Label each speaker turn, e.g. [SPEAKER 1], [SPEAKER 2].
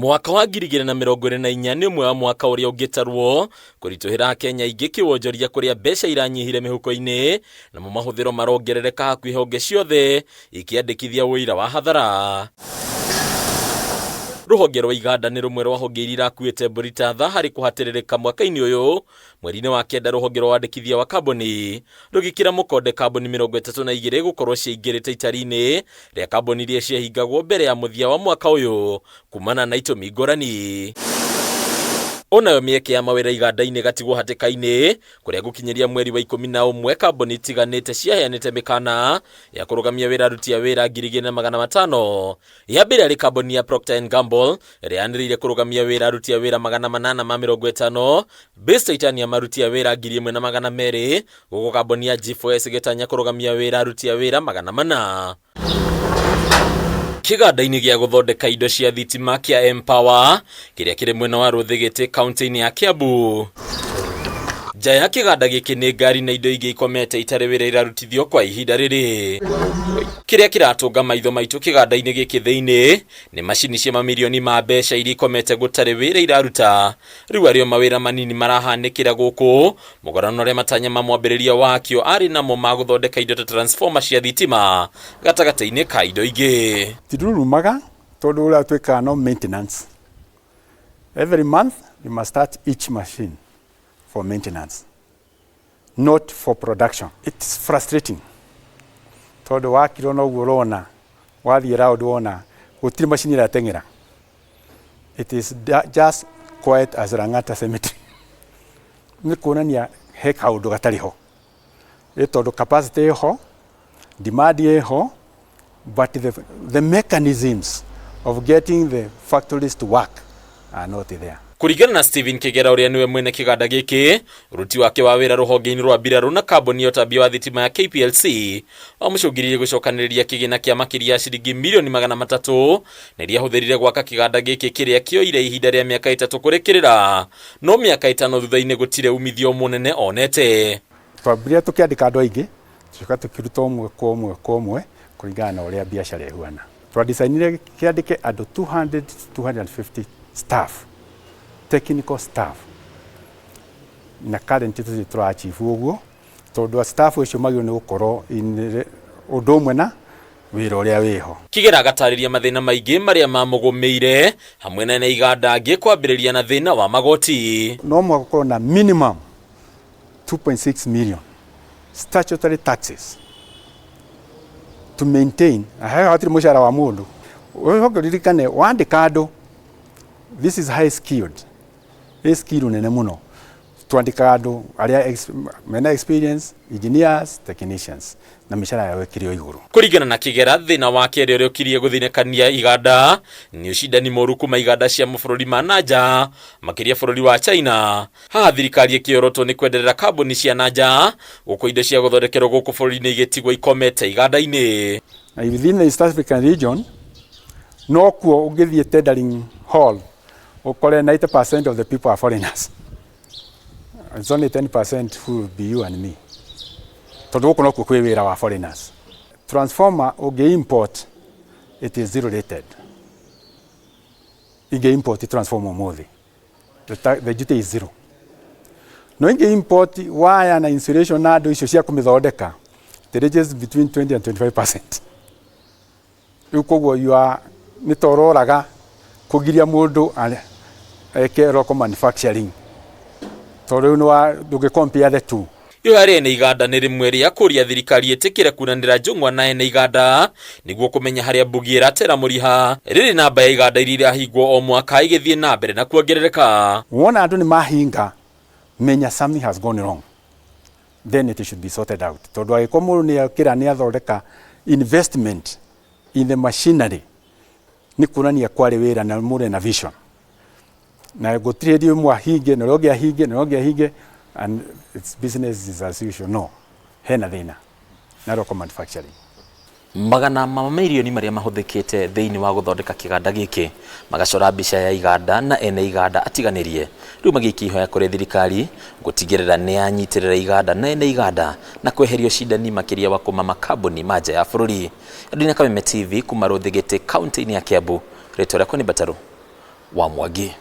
[SPEAKER 1] Mwaka wa 2024 nĩ ũmwe wa mwaka ũrĩa ũngĩtarwo kũritũhĩra Akenya aingĩ kĩwonjoria kũrĩa mbeca iranyihire mĩhuko-inĩ namo mahũthĩro marongerereka hakuhĩ honge ciothe ikĩandĩkithia ũira wa hathara. Rũhonge rwa iganda nĩ rũmwe rwa honge iria irakuĩte mbũri ta tha harĩ kũhatĩrĩrĩka mwaka-inĩ ũyũ. Mweri-inĩ wa kenda rũhonge rwa wandĩkithia wa kambuni rũgĩkĩra mũkonde kambuni 32 gũkorwo ciaingĩrĩte itari-inĩ rĩa kambuni iria ciahingagwo mbere ya mũthia wa mwaka ũyũ kumana na itũmi ngũrani. Onayo mĩeke ya mawĩra iganda-inĩ ĩgatigwo hatĩka-inĩ kũrĩa gũkinyĩria mweri wa 11 kambuni itiganĩte ciaheanĩte mĩkana ya kũrũgamia wĩra aruti a wĩra 2,500. Ya mbere arĩ kambuni ya Procter and Gamble ĩrĩa yanĩrĩire kũrũgamia wĩra aruti a wĩra 850, Base Titanium aruti a wĩra 1,200, gũkũ kambuni ya G4S ĩgĩtanya kũrũgamia wĩra aruti a wĩra 400. Kĩganda-inĩ gĩa gũthondeka indo cia thitima kĩa Empower kĩrĩa kĩrĩ mwena wa Rũthĩgĩtĩ kaunti-inĩ ya Kiambu. Nja ya kĩganda gĩkĩ nĩ ngari na indo ingĩ ikomete itarĩ wĩra irarutithio kwa ihinda rĩrĩ. Kĩrĩa kĩratũnga maitho maitũ kĩganda-inĩ gĩkĩ thĩinĩ nĩ macini cia mamirioni ma mbeca iria ikomete gũtarĩ wĩra iraruta. Rĩu arĩ o mawĩra manini marahanĩkĩra gũkũ mũgarano na ũrĩa matanya ma mwambĩrĩria wakĩo arĩ namo ma gũthondeka indo ta transformer cia thitima gatagatĩ-inĩ ka indo ingĩ.
[SPEAKER 2] Tirurumaga tondũ ũrĩa twĩkaga no maintenance. Every month you must start each machine for maintenance, not for production. It's frustrating tondũ wakirwo noguo ũrona wathiĩ round wona gũtirĩ macini ĩrateng'era. It is just quiet as Lang'ata Cemetery. Nĩ kuonania he kaũndũ gatarĩ ho. Ĩ tondũ capacity ĩho, demand ĩho, but the mechanisms of getting the factories to work are not there.
[SPEAKER 1] Kũringana na Stephen Kĩgera ũrĩa nĩwe mwene kĩganda gĩkĩ, ũruti wake wa wĩra rũhonge-inĩ rwa mbirarũ na kambuni ya ũtambia wa thitima ya KPLC wamũcũngĩrĩirie gũcokanĩrĩria kĩgĩna kĩa makĩria ya ciringi mirioni 300 na iria ahũthĩrire gwaka kĩganda gĩkĩ kĩrĩa kĩoire ihinda rĩa mĩaka 3 kũrĩkĩrĩra, no mĩaka 5 thutha-inĩ gũtirĩ umithio mũnene onete.
[SPEAKER 2] Twambire tũkĩandĩka andũ aingĩ, tũcoka tũkĩruta ũmwe kwa ũmwe kwa ũmwe kũringana na ũrĩa biacara ĩhuana. Twadecainire kĩandĩke andũ 200 to 250 staff, technical staff, na currently tũtirĩ tũra achieve ũguo tondũ staff acio magĩrĩirwo nĩ gũkorwo ũndũ ũmwe na wĩra ũrĩa wĩho.
[SPEAKER 1] Kĩgera agatarĩria mathĩna maingĩ marĩa mamũgũmĩire hamwe na iganda angĩ kwambĩrĩria na thĩna wa magoti.
[SPEAKER 2] No mũhaka gũkorwo na minimum 2.6 million statutory taxes to maintain. Hatirĩ mũcara wa mũndũ. Ũcoke ũririkane wandĩka andũ, this is high skilled, ĩ skill nene mũno. Twandĩkaga andũ arĩa mena experience, engineers, technicians, na mĩcara yao ĩkĩrĩ o igũrũ.
[SPEAKER 1] Kũringana na Kĩgera, thĩna wa kerĩ ũrĩa ũkirie gũthinĩkania iganda nĩ ũcindani mũru kuma iganda cia mabũrũri ma na nja, makĩria bũrũri wa China. Haha thirikari ĩkĩorotwo nĩ kwenderera kambuni cia na nja gũkũ indo cia gũthondekerwo gũkũ bũrũri-inĩ igĩtigwo ikomete iganda-inĩ.
[SPEAKER 2] Na within the East African region, no kuo ũngĩthiĩ tendering hall ũkore 90% of the people are foreigners. It's only 10% who will be you and me. Tondũ gũkũ nokuo kwĩ wĩra wa foreigners. Transformer ũngĩ import, it is zero rated. Ingĩ import transformer ũmũthĩ, the duty is zero. No ingĩ import wire na insulation na andũ icio cia kũmĩthondeka, it ranges between 20 and 25%. Rĩu koguo you are nĩ ta ũroraga kũgiria mũndũ eke local manufacturing. Tondũ rĩu ndũngĩ compare the two.
[SPEAKER 1] Ihoya rĩa ene iganda nĩ rĩmwe rĩa kũria thirikari ĩtĩkĩre kunanĩra njũng'wa na ene iganda nĩguo kũmenya harĩa mbugi ĩratera mũriha. Rĩrĩ namba ya iganda iria irahingwo o mwaka ĩgĩthiĩ na mbere na kuongerereka.
[SPEAKER 2] Wona andũ nĩ mahinga, menya something has gone wrong. Then it should be sorted out. Tondũ angĩkorwo mũndũ nĩ okĩra nĩ athondeka investment in the machinery, nĩ kuonania kwarĩ wĩra na mũndũ ena vision. Na gũtirĩ hĩndĩ ĩmwe ahinge na ũrĩa ũngĩ ahinge na ũrĩa ũngĩ ahinge, and it's business is as usual. No, hena thĩna na local manufacturing.
[SPEAKER 1] Magana ma mirioni marĩa mahũthĩkĩte thĩinĩ wa gũthondeka kĩganda gĩkĩ magacora mbica ya iganda na ene iganda atiganĩrie. Rĩu magĩikia ihoya kũrĩ thirikari gũtigĩrĩra nĩ yanyitĩrĩra iganda na ene iganda na kweheria ũcindani makĩria wa kuma makambuni ma nja ya bũrũri. Edwin Kameme TV kuma Rũthĩgĩtĩ kaunti-inĩ ya Kiambu. Rĩtwa rĩakwa nĩ Mbataru.
[SPEAKER 3] wa Mwangi.